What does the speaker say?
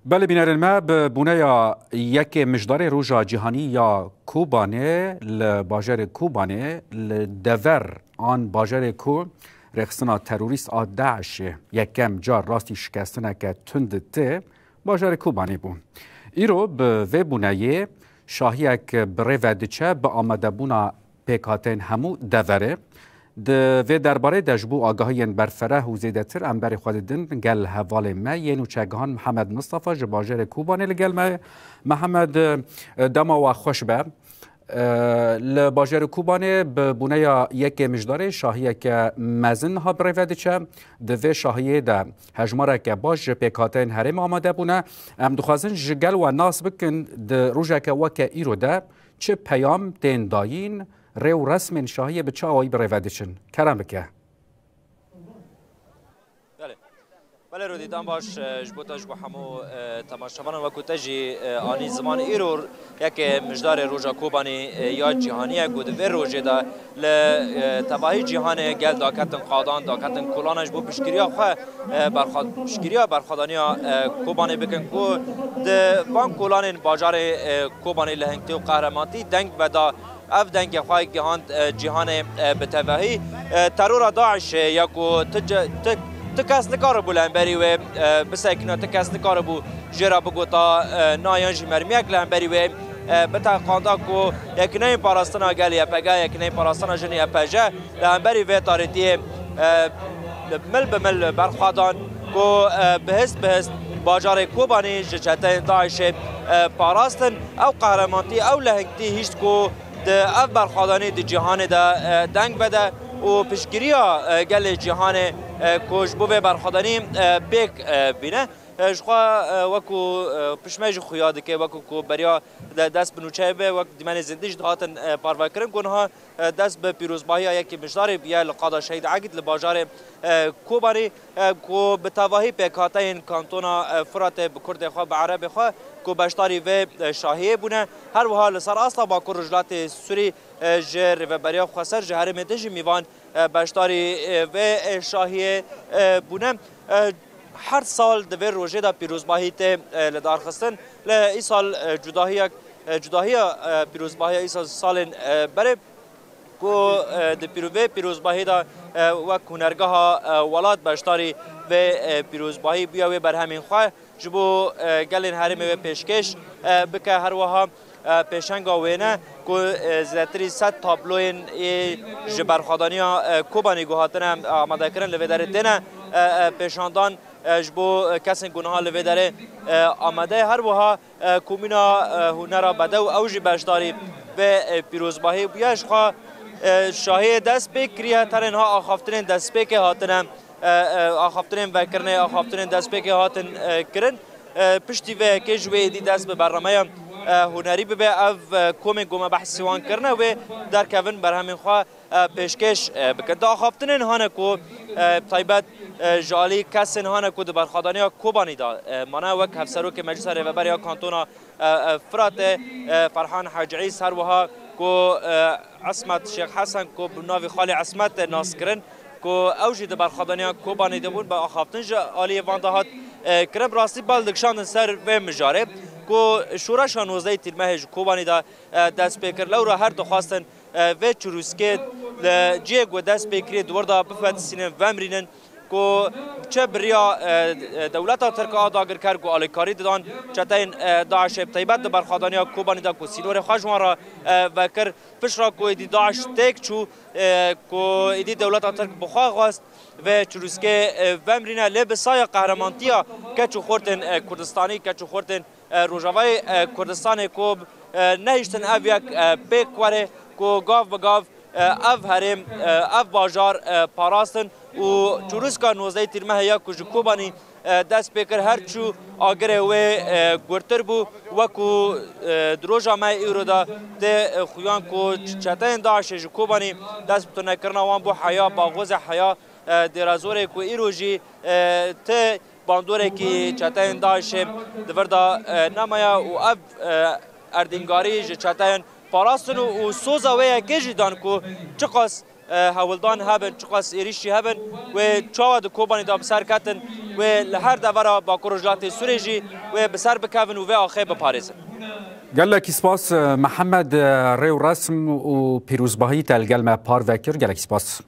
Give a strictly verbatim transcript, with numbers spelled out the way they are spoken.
Belê bînerên me, bi bûneya yekê Mijdarê Roja Cîhanî ya Kobanê li bajarê Kobanê li dever an bajarê ku rêxistina terorîst a DAIŞê yekem car rastî şikestineke tund tê, bajarê Kobanê bû. Îro bi vê bûneyê şahiyek bi rê ve diçe bi amadebûna pêkhateyên hemû deverê. Di vê derbarê de ji bo agahiyên berfereh û zêdetir em berê xwe didin gel hevalê me yê nûçegihan Mihemed Mistefa ji bajarê Kobanê li gel me. Mihemed, e, dema we xweş be. E, li bajarê Kobanê bi bûneya yekê Mijdarê şahiyeke mezin ha bi rê ve diçe. Di vê şahiyê de hejmareke baş ji pêkhateyên herêmê amade bûne. Em dixwazin ji gel we nas bikin di rojeke weke îro de çi peyam tên dayîn, rê û resmên şahiyê bi çi awayî bi rê ve diçin? Kerem bike. Belê. Belê Rodî, dem baş, e, ji bo te, ji bo hemû, e, temaşevanan, wekî te jî, e, anî ziman, îro yekê Mijdarê Roja Kobanî, e, ya cîhanî ye ku di vê rojê de li, e, tevahî cîhanê gel daketin qadan, daketin kolana ji bo piştgiriya xwe, e, berxwe-, piştgiriya berxwedaniya, e, Kobanê bikin ku di van kolanên bajarê, e, Kobanê lehengtî û qehremantî deng veda. Ev dengê xwe gihand, e, cîhanê, e, bi tevahî. E, terora DAIŞê ya ku ti ce-, ti, ti kes nikaribû li hemberî wê, e, bisekine, ti kes nikaribû jê re bigota, e, na yan jî mermiyek li hemberî wê, e, biteqanda ku Yekîneyên Parastina Gel, Y P G, Yekîneyên Parastina Jin, Y P J, li hemberî vê tarîtiyê, e, mil bi mil berxwedan ku, e, bihist bihist bajarê Kobanî ji çeteyên DAIŞê, e, parastin. Ew qehremantî, ew lehengtî hişt ku di ev berxwedanî di cîhanê de, e, deng vede û piştgiriya, e, gelê cîhanê, e, ku ji bo vê berxwedanî, e, pêk, e, bîne. E, ji xwe, e, wekû, e, pişme jî xuya dike, wekû ku beriya de dest bi nûçeyê be, wek dîmenê zindî jî dihatin, e, parvekirin, ku niha, e, dest bi pîrozbahiya yekê Mijdarê bûye li qada Şehîd Egîd li bajarê, e, Kobanî, e, ku bi tevahî pêkhateyên kantona, e, Firatê, bi kurdê xwe, bi erebê xwe, ku beşdarî vê, e, şahiyê bûne. Her wiha li ser asta Bakur Rojhilatê Sûrî, e, ji Rêveberiya Xweser ji herêmê din jî mîvan, e, beşdarî, e, vê, e, şahiyê, e, bûne. E, her sal di vê rojê de pîrozbahî tê, e, lidarxistin. Lê îsal, e, cudahiyek, e, cudahiya, e, pîrozbahiya îsal salên, e, berê ku, e, di pîro-, vê pîrozbahî de, e, wek hunergeha, e, welat beşdarî vê, e, pîrozbahî bûye, wê berhemên xwe ji bo, e, gelên herêmê wê pêşkêş, e, bike. Her wiha, e, pêşenga wêne ku, e, zêdetirî sed tabloyên ê ji berxwedaniya, e, Kobanî ku hatine amadekirin li vê derê têne, e, e, pêşandan, e, ji bo, e, kesên ku niha li vê derê, e, amade ye. Her wiha, e, Komîna, e, Hunera Bedew ew jî beşdarî vê, e, pîrozbahî bûye. Ji xwe, e, şahiyê dest pê kiriye, tenê niha axaftinên destpêkê hatine, e, e, axaftinên vekirinê, axaftinên destpêkê hatin, e, kirin. E, piştî vê yekê ji wê êdî dest bi bernameya, e, hunerî bibe. Ev, e, komên ku me behsî wan kirine, wê derkevin berhemên xwe, e, pêşkêş, e, bikin. Di axaftinên hane ku, e, taybet, e, ji alî kesên hane ku di berxwedaniya Kobanî de, e, mane wek Hevserokê Meclisa Rêveber ya Kantona, e, e, Firatê, e, Ferhan Hacî Îs, her wiha ku, e, Esmet Şêx Hesen ku bi navê Xalê Esmet tê naskirin, ku ew jî di berxwedaniya Kobanî de bûn, bi axaftin ji aliyê van de hat, e, kirin. Bi rastî bal dikişandin ser vê mijarê ku şoreşa nozdehê Tîrmehê ji Kobanî de, e, dest pê kir. Lewra her dixwastin, e, vê çirûskê li cihê ku dest pê kiriye di wir de bifetisînin, vemrînin ku çi bi riya, e, e, dewleta Tirk a dagirker ku alîkarî didan çeteyên, e, DAIŞê, bi taybet di berxwedaniya Kobanî de ku sînorê xwe ji wan re, e, vekir, pişt re ku êdî DAIŞ têk çû, e, ku êdî dewleta Tirk bi xwe xwest vê çirûskê, e, vemrîne, lê bi saya qehremantiya keç û xortên, e, Kurdistanî, keç û xortên, e, Rojavayê, e, Kurdistanê ku, e, nehiştin ev yek, e, pêk were ku gav bi gav, e, ev herêm, e, ev bajar, e, parastin û çirûska nozdehê Tîrmehê ya ku ji Kobanî, e, dest pê kir, her çû agirê wê, e, gurtir bû, wekû, e, di roja me îro de tê, e, xuyan ku çeteyên DAIŞê ji Kobanî dest bi tunekirina wan bo heya, Baxozê heya, e, Dêrazorê ku îro jî, e, ti bandorekî çeteyên DAIŞê di vir de, e, nemaye û ev, e, erdîngarî ji çeteyên parastin û, û soza wê yekê jî dan ku çiqas e, hewldan hebin, çiqas êrîşî hebin, wê çawa di Kobanê de bi ser ketin, wê li her devera Bakur Rojhilatê Sûrê jî wê bi ser bikevin û vê axê biparêzin. Gelekî spas, e, Mihemed, e, rê û resm û pîrozbahî te li gel me parve kir. Gelekî spas.